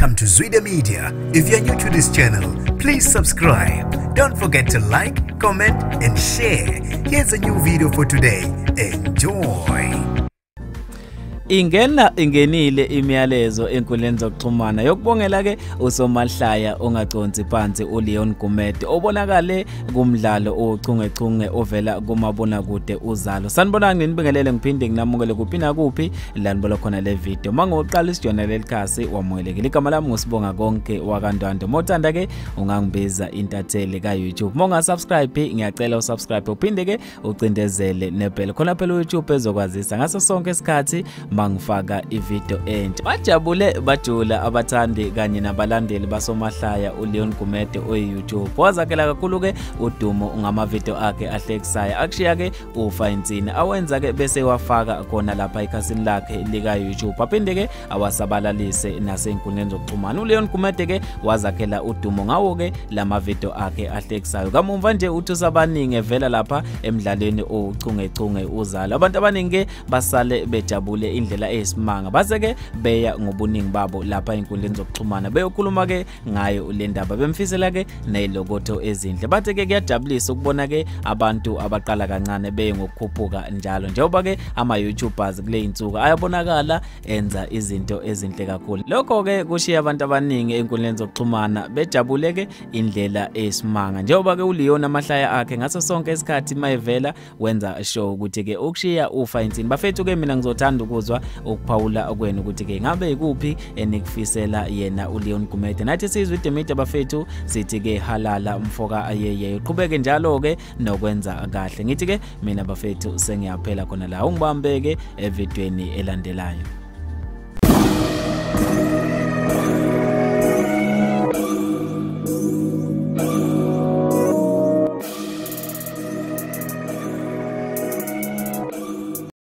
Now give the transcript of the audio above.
Welcome to Zwida Media. If you're new to this channel, please subscribe. Don't forget to like, comment, and share. Here's a new video for today. Enjoy. Ingena ingenile imiyalezo enkundleni zokuxhumana yokubongela ke usomahlaya ongaconsi phansi uLeon Gumede obonakale kumdlalo ochungechunge ovela kumabonakude Uzalo. Sanibonani, nginibingelele ngiphinde nginamukele kuphi nakuphi la nibola khona le video. Mangoqala isijona lelikhasi wamukelekile. Igama lami nguSibonga Konke wakaNdwandwe. Mawuthanda ke ungangibiza intatheli ka YouTube. Monga subscribe, ngiyacela usubscribe uphinde ke ucindezele nebell. Khona phela uYouTube ezokwazisa ngaso sonke isikhathi mangifaka ivideo entsha. Bajabule bajula abathandi kanye nabalandeli basomahlaya uLeon Gumede oyi-YouTube. Wazakhela kakhulu ke udumo ngamavideo akhe ahlekisayo akushiya ke ufa insini awenza ke bese wafaka khona lapha ekhasini lakhe lika YouTube, aphinde ke awasabalalise nasey'nkundleni zokuxhumana. uLeon Gumede ke wazakhela udumo ngawo ke lamavideo akhe ahlekisayo. Kamumva nje uthusa abaningi evela lapha emdlalweni ochungechunge Uzalo. Abantu abaningi ke basale bejabule indlela eyisimanga, base ke beya ngobuningi babo lapha enkundleni zokuxhumana beyokhuluma ke ngayo le ndaba, bemfisela ke nezilokotho ezinhle. Bathe ke kuyajabulisa ukubona ke abantu abaqala kancane beye ngokukhuphuka njalo, njengoba ke ama YouTubers kule insuku ayabonakala enza izinto ezinhle kakhulu. Lokho ke kushiya abantu abaningi enkundleni zokuxhumana bejabule ke indlela eyisimanga, njengoba ke uLeon amahlaya akhe ngaso sonke isikhathi mayevela wenza show ukuthi ke ukushiya ufa insini. Bafethu ke mina ngizothanda ukuzwa ukuphawula kwenu ukuthi ke ngabe ikuphi enikufisela yena uLeon Gumede. Nathi sizwe iDemida bafethu sithi ke halala mfoka ayeye, uqhubeke njalo ke nokwenza kahle. Ngithi ke mina bafethu sengiyaphela khona la, ungibambe ke evidweni elandelayo.